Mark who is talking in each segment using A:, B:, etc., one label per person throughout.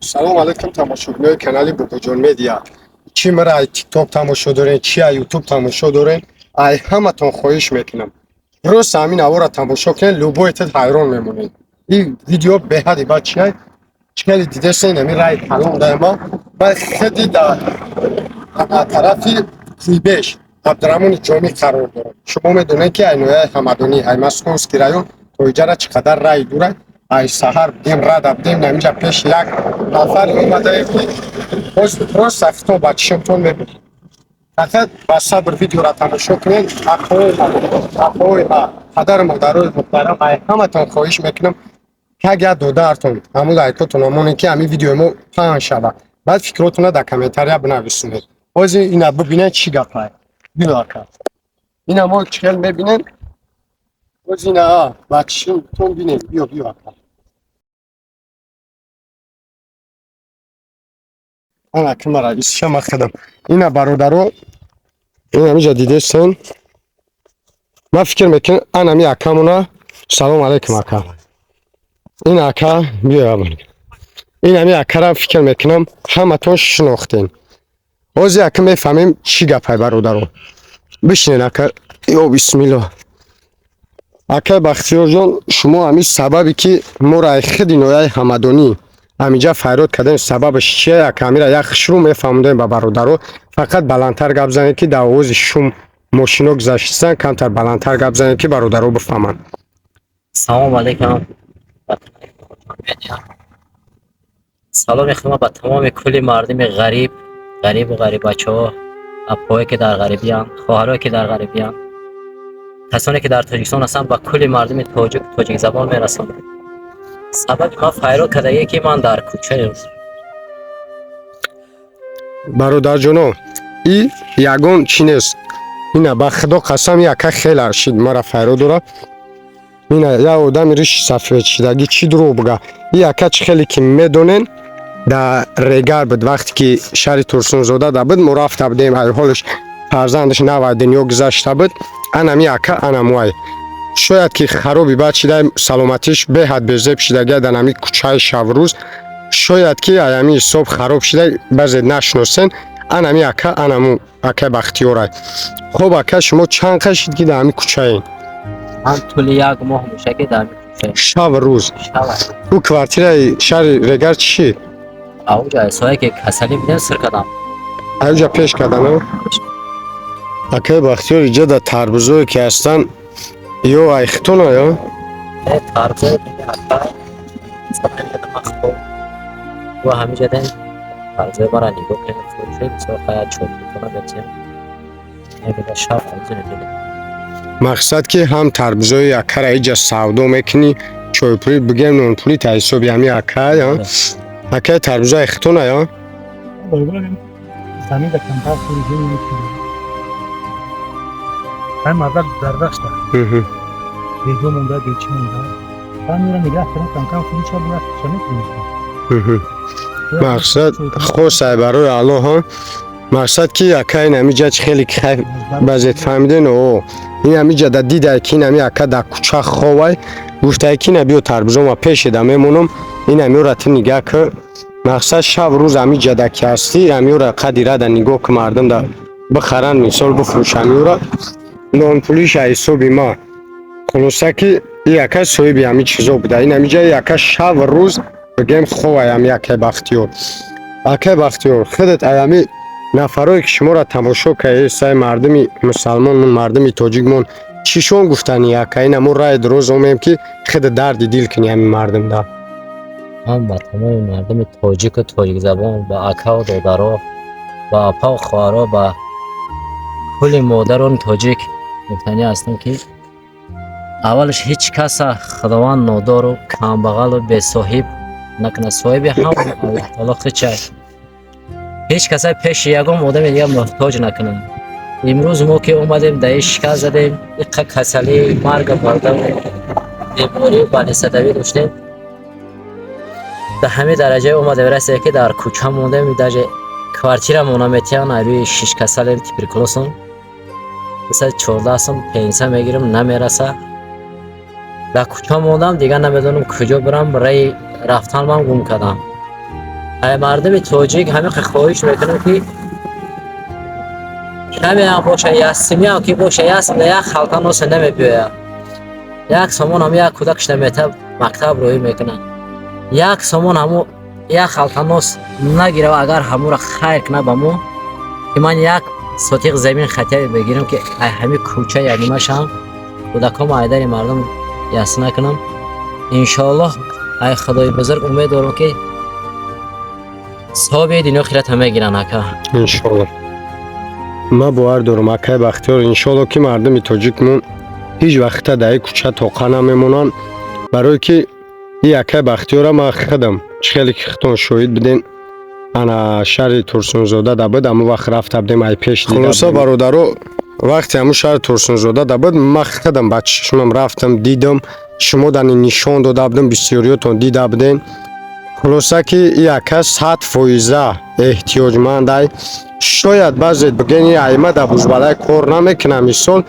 A: Салом алейкум, тамошобинои канали Бобоҷон Медиа. Чӣ мара ай Тикток тамошо дорен, чӣ ай Ютуб тамошо дорен, ай ҳаматон хоҳиш мекунам. Просто ҳамин авора тамошо кунед, любой тед ҳайрон мемонед. Ин видео беҳади бад чи ай? Чӣ хеле дидесен, ҳамин раи калон дайма. Баъд хеди да тарафи Куйбеш Абдураҳмони Ҷомӣ қарор дорад. Шумо медонед, ки ай ноҳияи Ҳамадонӣ, ай Московский район то иҷара чӣ қадар раи дура. Ай саҳар будем, рада будем, наминҷа пеши як нафаре омадаем, ки боз просто хитоб ба чишмтон мебинед. Фақат ба сабр видеора тамошо кунед. Акои ма, апои ма, падару модарои муҳтарам, ай ҳаматон хоҳиш мекунам, как як додаратон ҳамун лайкотон омонед, ки ҳамин видеои мо паҳн шавад. Баъд фикротонро дар комментария бинависонед. Ҳозир ина бибинед, чӣ гапае. Биё, ака. Ина мо чӣ хел мебинем? Боз ина ба чишмтон бинед. Биё, биё, ака. Ана ки мара исшама хадам. Ина, бародаро, ин ҳамиҷа дидесен. Ман фикр мекунам, анами акамона. Салом алейкум, ака. Ин ака, биё. Ин ҳами акара фикр мекунам, ҳаматон шинохтен. Ҳозир ака мефаҳмем, чӣ гапай, бародаро. Бишинен, ака. Ё бисмилло. Акай Бахтиёрҷон, шумо ҳамин сабабе ки моро ай хиди ноҳияи Ҳамадонӣ ҳаминҷа фарёд кардем, сабабаш чия, ака? Ҳамира як хушрӯ мефаҳмондем ба бародаро. Фақат баландтар гап занед, ки дар овози шум мошино гузаштисан, камтар баландтар гап занед, ки бародаро бифаҳманд.
B: Салом алейкум ба канали Бобоҷон Медиа. Саломи худро ба тамоми кулли мардуми ғариб, ғарибу ғарибачаҳо, апҳое ки дар ғарибиянд, хоҳарое ки дар ғарибиянд, касоне ки дар Тоҷикистон ҳастанд, ба кулли мардуми тоҷик, тоҷикзабон мерасонам. Сабаби ман файрод кардагие, ки ман дар кӯчаем.
A: Бародарҷоно, и ягон чӣ нест. Ина, ба худо қасам, яка хела шид мара файрод дора. Ина як одами риши сафедшидагӣ чӣ дурӯғ буга. И яка чӣ хеле ки медонен, дар Регар буд, вақте ки шаҳри Турсунзода да буд, мо рафта будем, ай ҳолаш фарзандаш навай дунё гузашта буд. Анами ака анамуай. Шояд ки хароби бад шида, саломатиш беҳад безеб шидагия дар ҳами кӯчаи шабрӯз. Шояд ки ай ҳами ҳисоб хароб шида, баъзе нашиносен. Анами ака анаму акай Бахтиёрай. Хоб, ака, шумо чанд қашид, ки дар ҳами кӯчаен?
B: Ман тӯли як моҳ меша, ки дар ҳамин кӯчаем.
A: Шаб рӯз?
B: Шава.
A: Ӯ квартираи шаҳри Регар чӣ шид?
B: Ауҷа ҳисое ки касалӣ будем, сир кардам.
A: Аюҷа пеш кардана? Акай Бахтиёр, иҷа дар тарбузое ки ҳастанд, ё айхтона, ё?
B: Э, тарбузо ака, ва ҳамиҷа ден тарбузои мара нигоҳ кунед, фурӯшед, мисол хая чорпутона метиҳем. Мебида шаб арзу мебинед.
A: Мақсад, ки ҳам тарбузои акара иҷа савдо мекунӣ, чойпулӣ бигем, нонпулӣ та ҳисоби ҳами ака, ё? Акай, тарбузо айхтона, ё?
C: Замин да камтар фурӯшӣ мекунем. Ҳай мардак дар дашта. Беҷо монда, бечӣ монда. Баъд мера нигоҳ кардам, камкам фурӯша бояд ча мекунем.
A: Мақсад хосай барои Аллоҳ, мақсад, ки ака ин ҳамиҷа чи хеле ки хай баъзет фаҳмиден, о ин ҳамиҷа да дидай, ки ин ҳами ака дар кӯча ховай, гуфтай, ки ина биё, тарбузома пешеда мемонам, ин ҳамиёра ту нигаҳ ки. Мақсад, шаб рӯз ҳамиҷа да ки ҳастӣ, ҳамиёра қади рада нигоҳ ки, мардум да бихаранд, мисол бифурӯш ҳамиёра, нонпулиша ҳисоби ма. Хулоса, ки и ака соҳиби ҳамин чизо буда. Ин ҳамиҷа и ака шаб рӯз бигем ховай ҳами акай Бахтиёр. Акай Бахтиёр, худат ай ҳами нафарое ки шуморо тамошо кардед, мардуми мусалмонмон, мардуми тоҷикмон, чишон гуфтани, ака? Ина мо раи дуроз омем, ки худ дарди дил кунӣ ҳамин мардумда.
B: Ман ба тамоми мардуми тоҷику тоҷикзабон, ба акаву додаро, ба апаву хоҳаро, ба кулли модарони тоҷик гуфтанӣ ҳастам, ки аввалаш ҳеҷ каса Худованд нодору камбағалу бесоҳиб накунад. Соҳиби ҳам Аллоҳ таоло худчай. Ҳеҷ каса пеши ягон одами дигар муҳтоҷ накунад. Имрӯз мо ки омадем, дар ин шикаст задем, иққа касалӣ, марга мардаму беморию банисадавӣ доштем, дар ҳамин дараҷае омадем расида, ки дар кӯча мондем, даже квартирамон наметиҳанд, ай рӯи шиш касалем, туберкулёзам. 14 сом пенсия мегирам, намераса. Дар кӯча мондам, дигар намедонам куҷо бирам, раи рафтанам гум кардам. Ай мардуми тоҷик ҳамин хоҳиш мекунам, ки каме ҳам боша, як симиам ки боша, як сим як халта носа намебиёяд. Як сомон ҳам як кӯдакш намета мактаб роҳӣ мекунад. Як сомон ҳаму як халта нос нагирав, агар ҳамура хайр кунад ба мо, ки ман як сотиқ замин хатия бигирам, ки ай ҳами кӯча янимашам кӯдакҳомо айдари мардум яс накунам. Иншоаллоҳ, ай Худои бузург умед дорам, ки савоби дунё охирата мегиранд, ака.
A: Иншолло, ман бовар дорам, акай Бахтиёр, иншолло, ки мардуми тоҷикмон ҳеҷ вақта дар ин кӯча тоқа намемонанд, барое ки и акай Бахтиёра ман худам, чӣ хеле ки худтон шоҳид будем, ана шаҳри Турсунзода да буд, ҳамон вақт рафта будем, ай пеш. Хулоса, бародаро, вақте ҳамун шаҳри Турсунзода да буд, ман худам ба чишмам рафтам, дидам, шумо дани нишон дода будем, бисёриётон дида будем. Хулоса, ки и ака 100% эҳтиёҷмандай. Шояд баъзет бигӯен, и айма да бузбалай кор намекунам. Мисол,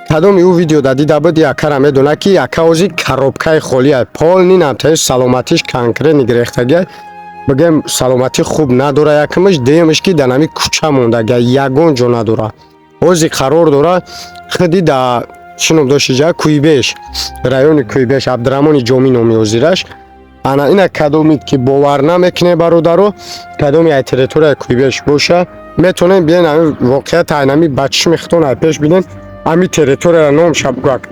A: кадоми ӯ видео да дида буд, и акара медонад, ки ака ози коробкаи холиай, полный намтаи, саломатиш конкретно гирехтагиай, бигӯем, саломатӣ хуб надора. Якумаш, дуюмаш, ки дар нами кӯча мондагиай, ягон ҷо надора. Ози қарор дора худи да чӣ ном дошт иҷа, Кӯйбеш, райони Кӯйбеш, Абдураҳмони Ҷомӣ номи озираш. Ана ина кадомид ки бовар намекунед, бародаро, кадоми ай территорияи Кӯйбеш боша, метавонем биен, ами воқеият айнами ба чишми худтон ай пеш бинен. Ами территорияра номша бугак.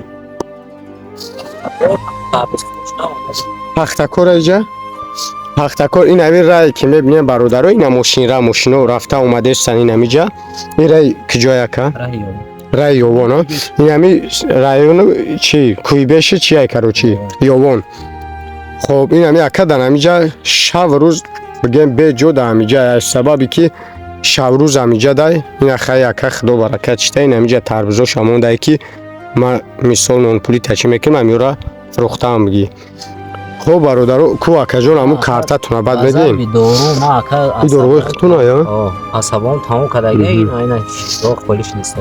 A: Пахтакор, иҷа Пахтакор. Ин ами рае ки мебинем, бародаро, ина мошинра, мошино рафта омадестан. Ин амиҷа ин рай киҷояка? Раи Ёвон. Ин ами району чи, Кӯйбеши чи ай, короче, Ёвон. Хоб, ин ами ака дар амиҷа шав рӯз, бигем, беҷо дар амиҷа, аз сабаби ки шаврӯз амиҷа дай. Ина хай, ака, худо баракат чита, ин амиҷа тарбузоша мондай, ки ма мисол нонпулӣ тачӣ мекунам, амиёра фурӯхтаам, бигӣ. Хоб, бародаро, ку, акаҷон, ҳамун картатона баъд медиҳем.
B: Дору ма, ака.
A: И доруҳои худтона я?
B: Асабом тамом кардаги, ина роҳ холиш неста.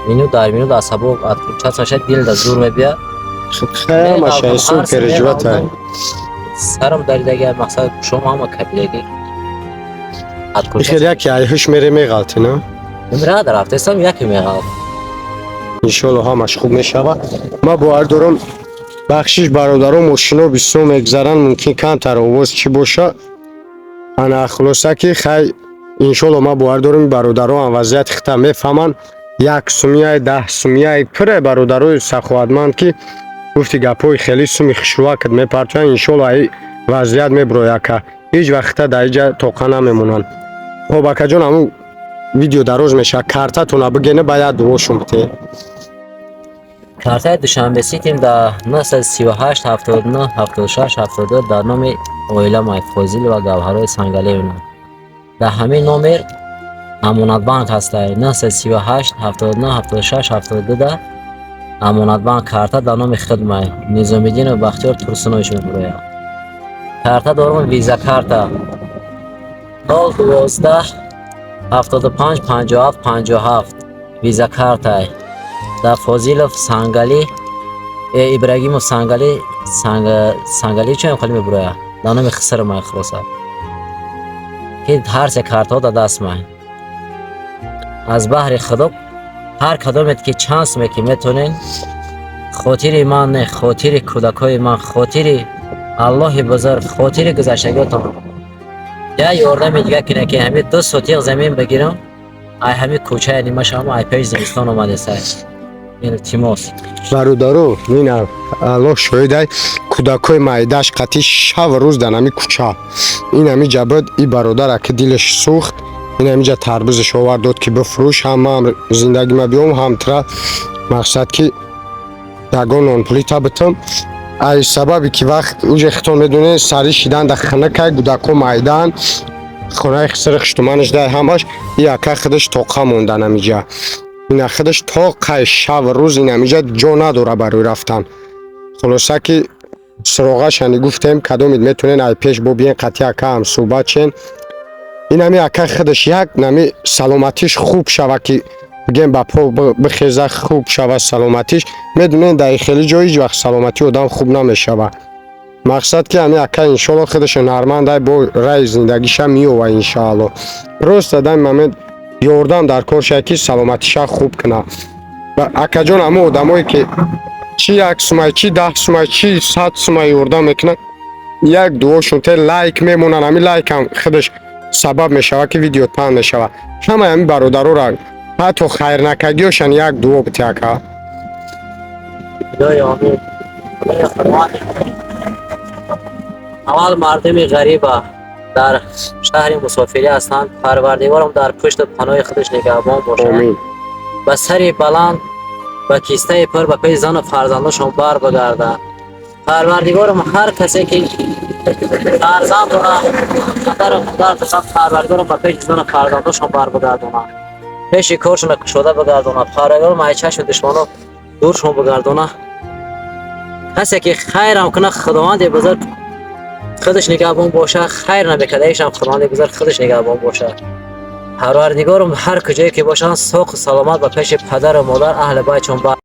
B: Минут дар минут асабо отключаться мешавад, дил да зур мебия.
A: Ҳамаша ису переживать.
B: Сарам даридаги, мақсад, шом ҳама капидаги.
A: Хел яке айҳуш мере, меғалти, на?
B: Мирад, рафтесам, яке меғалт.
A: Иншолло, ҳамаш хуб мешавад, ман бовар дорам. Бахшиш, бародаро, мошино бисёр мегзаранд, мумкин камтар овоз чӣ боша. Ана, хулоса, ки хай, иншолло, ман бовар дорам, бародаро ҳам вазъияти хита мефаҳманд. Як сумияй, 10 сумияй пуре, бародарои саховатманд, ки гуфти гапҳои хеле суми хушрӯакат мепартоянд. Иншолло, ай вазъият мебирояд, ака, ҳеҷ вақта дар иҷа тоқа намемонанд. Хоб, акаҷон, ҳамун видео дароз мешавад, картатона бигене, ба як дуошон битед.
B: Картаи Душанбе Ситим да 938 79 76 72, дар номи оила май, Фозилова Гавҳарои Сангалиевна. Дар ҳамин номер Амонатбанк ҳастай, 938 79 76 72 да Амонатбанк карта дар номи хидмай, Низомиддинов Бахтиёр Турсунович мебурояд. Карта дорум, виза карта, 012 75 57 57, виза картай дар Фозилов Сангали, Ибрагимов Сангали, Сангали чоем хали мебурояд, дар номи хиср май. Хулоса, ки ҳар се картҳо дар даст май. Аз баҳри Худо, ҳар кадомет ки чанд суме ки метонен, хотири ман не, хотири кӯдакҳои ман, хотири Аллоҳи бузург, хотири гузаштагиотон, як ёрдами дига кине, ки ҳами ду сотиқ замин бигирам, ай ҳами кӯчаи нимашам, ай пеш зимистон омадесай. Илтимос.
A: Бародаро, ина Аллоҳ шоҳидай, кӯдакҳои майдаш қатӣ шав рӯз дар ҳами кӯча. Ин ҳами ҷабад, и бародара ки дилаш сӯхт, ин ҳамиҷа тарбузаш овард, дод, ки бифурӯш, ҳам ман зиндагима биём, ҳам тра, мақсад, ки ягон нонпулӣ та битам. Ай сабаби ки вақт уҷе хитон медонед, сари шидан да хунакай, кӯдакҳо майдаан, хонаи хисри хуштуманаш дай ҳамаш. И ака худаш тоқа мондан ҳамиҷа, ина худаш то қай шав рӯз ин ҳамиҷа ҷо надора барои рафтан. Хулоса, ки суроғашани гуфтем, кадомид метонен, ай пеш бо биен, қатъи ака ҳам суҳбат шен. Ин ҳами ака худаш як нами саломатиш хуб шава, ки бигем, ба по бихеза, хуб шава саломатиш. Медонед, дар хеле ҷо ҳеҷ вақт саломатии одам хуб намешава. Мақсад ки ҳами ака иншоалло худаш ҳунармандай, бо раи зиндагиша меова иншоалло. Просто дар момент ёрдам дар кор шава, ки саломатиша хуб кунад. Ва акаҷон, ҳамон одамое ки чӣ 1 сумай, чӣ 10 сумай, чӣ 100 сумай ёрдам мекунанд, як дуошон те лайк мемонанд. Ҳамин лайкам худаш сабаб мешавад, ки видео паҳн мешавад. Ҳамаи ҳамин бародароро, ҳатто хайрнакагиёшан, як дуо бите, ака.
B: Худои омин. Худои Худованд, аввал мардуми ғариба дар шаҳри мусофирӣ ҳастанд, Парвардигорам дар пушту паноҳи худаш нигаҳбон бошад.
A: Омин.
B: Ба сари баланд, ба кистаи пур ба пеши зану фарзандошон бар бигардад. Парвардигорам, ҳар касе ки фарзанд дорад, падару модар дорад, Парвардигорам ба пеши зану фарзандошон бар бигардонад, пеши коршона кушода бигардонад. Парвардигорам ай чашми душмано дуршон бигардонад. Касе ки хайрам кунад, Худованди бузург худаш нигаҳбон бошад. Хайр намекардаишам, Худованди бузург худаш нигаҳбон бошад. Парвардигорам, ҳар куҷое ки бошанд, соқу саломат ба пеши падару модар, аҳли байтшон.